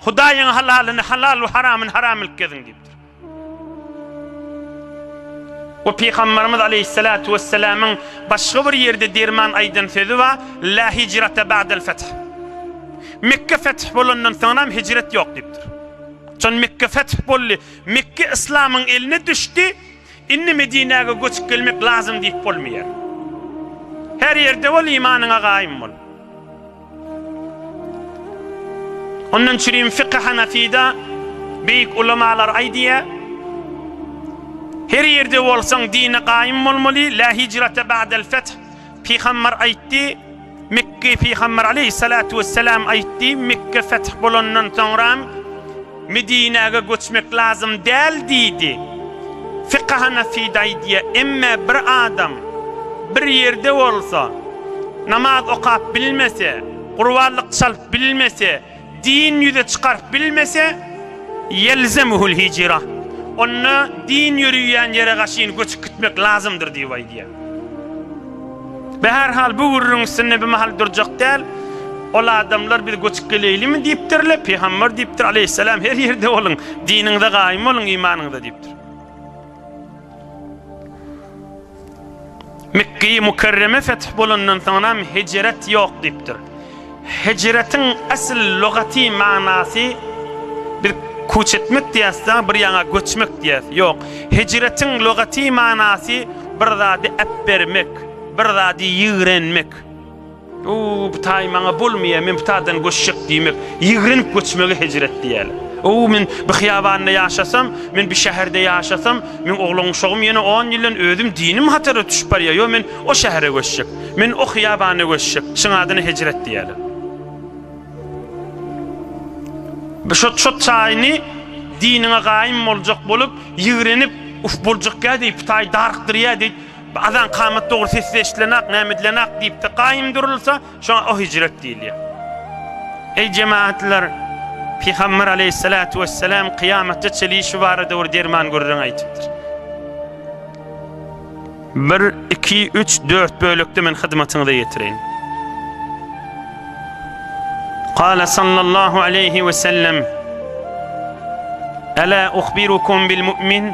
Hudaýyň halalyny halal we haramyny haram bilip geziň diýipdir. We Pygamberimiz aleýhissalatu wessalamyň başga bir ýerde derman aýdan sözi bar, La hijrete ba'del feth. Mekge feth bolandan soňram hijret ýok diýipdir. Şon Mekge feth boldy, Mekge yslamyň eline düşdi, indi Medinäge göçüp gelmek lazym diýip bolmaýar. Her ýerde bol, imanyňa gaýym bol. Ondan çürim fykh Hanafida beýik ulamalar aýdýar, Her ýerde bolsaň dine gaýym bolmaly, la hijrete ba'del feth. Pygamber aýtdy, Mekge Pygamber aleýhissalatu wesselam aýtdy, Mekge feth bolandan soňram Medinäge göçmek lazym däl diýdi. Fykh Hanafida aýdýar, emme bir adam bir ýerde bolsa, namaz okap bilmese, gurbanlyk çalyp bilmese, din ýüze çykaryp bilmese, ýelzemuhul hijra, onda din ýörüýän ýere gaşyn göçüp gitmek lazymdyr diýip aýdýar. Bäherhal bu gürrüň üstünde bir mahal durjak däl. Ol adamlar biz göçüp geleýlimi diýipdirler. Pygamber diýipdir aleýhissalam her ýerde boluň, diniňize gaýym boluň, imanyňyza diýipdir. Mekgeýi Mükerreme feth bolandan soňram hijret ýok diýipdir. Hijretiň asyl lugaty manasy biz kuç etmek diýäs-de, bir ýaňa göçmek diýäs. Ýok. Hijretiň lugaty manasy bir zady äpbermek, bir zady ýigrenmek. O, bu taý maňa bolmaýar, men bu taýdan göçjek diýmek, ýigrenip göçmege hijret diýýärler. O, men bu hyýabanda ýaşasam, men bu şäherde ýaşasam, meň oglan-uşagym ýene on ýyldan özüm dinim hatara düşüp barýar. Ýok, men o şähere göçjek. Men o hyýabana göçjek. Şuň adyna hijret diýýärler. Bu şo şo çaýyny diniňe gaýym boljak bolup, ýigrenip, uf boljakýa diýip, bu taý darykdyrýa diýip, azan kamat dogry sesli eşidilenak, näme edilenak diýip-de gaýym durulsa, şoňa o hijret diýilýär. Eý jemagatlar, Pygamber aleýhissalatu wessalam kyýamatda çenli şu barada bir derman gürrüň aýdypdyr. Bir, iki, üç, dört bölekde men hyzmatyňyza ýetireýin. Kale sallallahu aleýhi we sellem Ela uhbirukum bil mu'min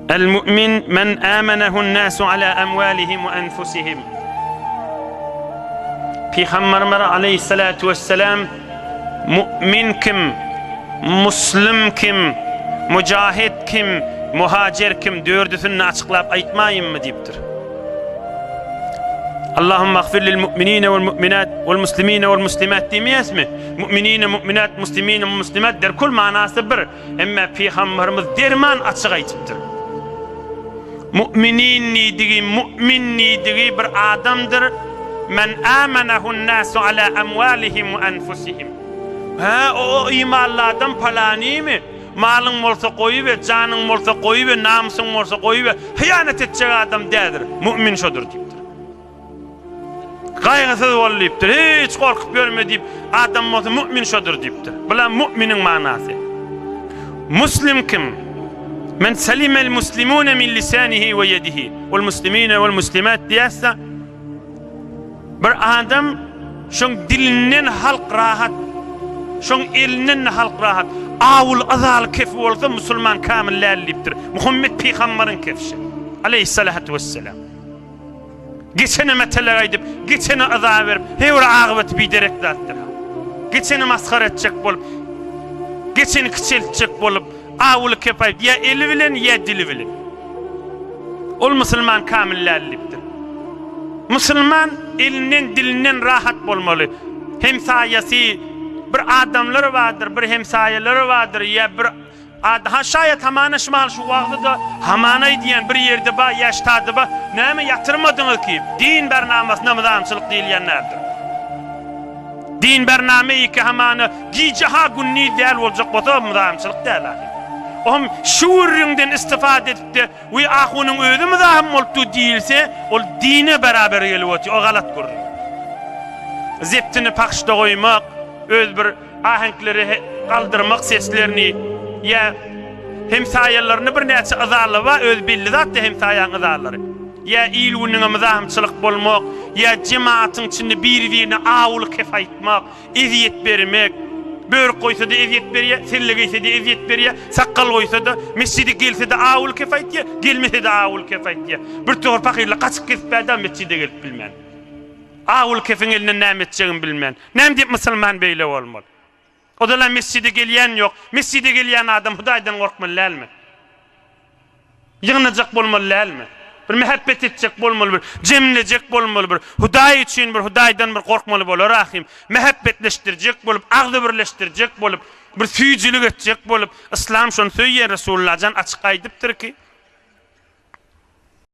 El mu'min men amenehun nasu ala amwalihim we enfusihim Pygamberimiz aleýhissalatu wesselam Mu'min kim, Muslim kim, Mujahid kim, Muhajir kim dördüsini açyklap aýtmaýynmy diýipdir. Allahumma agfir lil mu'minine wal mu'minat wal muslimine wal muslimat diýmeýäsmi? Mu'minine, mu'minat, muslimine, muslimat derkul manasy bir. Emme Pygamberimiz derman açyk aýdypdyr. Mu'minin diýdigi, mu'min diýdigi bir adamdyr. Men amenehun nasu ala amwalihim we enfusihim. Hä, o o imanly adam palanymy? Malyň bolsa goýuber, janyň bolsa goýuber, namysyň bolsa goýuber, hyýanat etjek adam däldir. Mu'min şodur diýipdir. Gaýgysyz bol diýipdir. Hiç gorkup ýörme diýip, adam bolsa mu'min şodur diýipdir. Bulam mu'miniň manasy. Muslim kim? Men selimel muslimune min lisanihi we yedihi. Wal muslimine wal muslimat diýäs-de, bir adam şoň dilinden halk rahat, şoň elinden-de halk rahat. Awul azaly kefi bolsa musulman kamil däl diýipdir. Muhammet pygambaryň kefşi. Aleýhissalatu wesselam. Geçene meteller aýdyp, geçene yza berip, her bir agybaty biderek zatdyr. Geçeni masgara etjek bolup, geçeni kiçeltjek bolup, awuly kep aýdyp, ýa eli bilen, ýa dili bilen. Ol musulman kamil däl diýipdir. Musulman elinden, dilinden rahat bolmaly. Hemsaýasy bir adamlar bardyr, bir hemsaýalary bardyr, ýa bir Ady ha şaýat hamana şumal şu wagty-da hamana aýdýan bir ýerde ba ýa ştada ba näme ýatyrmadyňyz ki din bernamasyna myzamçylyk diýilýän nädir? Din bername iki hamana gije ha gündiz däl boljak bolsa myzamçylyk däl ahy. Ohm şu gürrüňden istifade edipde we ahunyň özi myzahym bolupdy diýilse ol dine beraber gelip otyr o galat gürrüň. Zeptini pahşda goýmak öz bir Aheňkleri galdyrmak seslerini ýa hemsaýalaryny birnäçe yzarlap bar, özi belli zat-da hemsaýaň yzarlary. Ýa il-günüňe myzahymçylyk bolmak, ýa jemagatyň içinde biri-birine awuly kep aýtmak, ezýet bermek. Börük goýsa-da ezýet berýär, selle geýse-de ezýet berýär, sakgal goýsa-da, mesjide gelse-de awul kef aýtýar, gelmese-de awul kef aýtýar. Bir topar pahyrlar gaçyp gezip-ä-de mesjide gelip bilmän. Awul kefiň elinden näme etjegini bilmän. Näme diýip musulman beýle bolmaly? Ozal-a mesjide gelýän ýok. Mesjide gelýän adam Hudaýdan gorkmaly dälmi? Ýygnajak bolmaly dälmi? Bir mähebbet etjek bolmaly, bir jemlejek bolmaly, bir Hudaý üçin bir Hudaýdan bir gorkmaly bolar ahym. Mähebbetleşdirjek bolup, agzybirleşdirjek bolup, bir süýjülik etjek bolup, Yslam şony söýýär, Resulullah jan açyk aýdypdyr ki.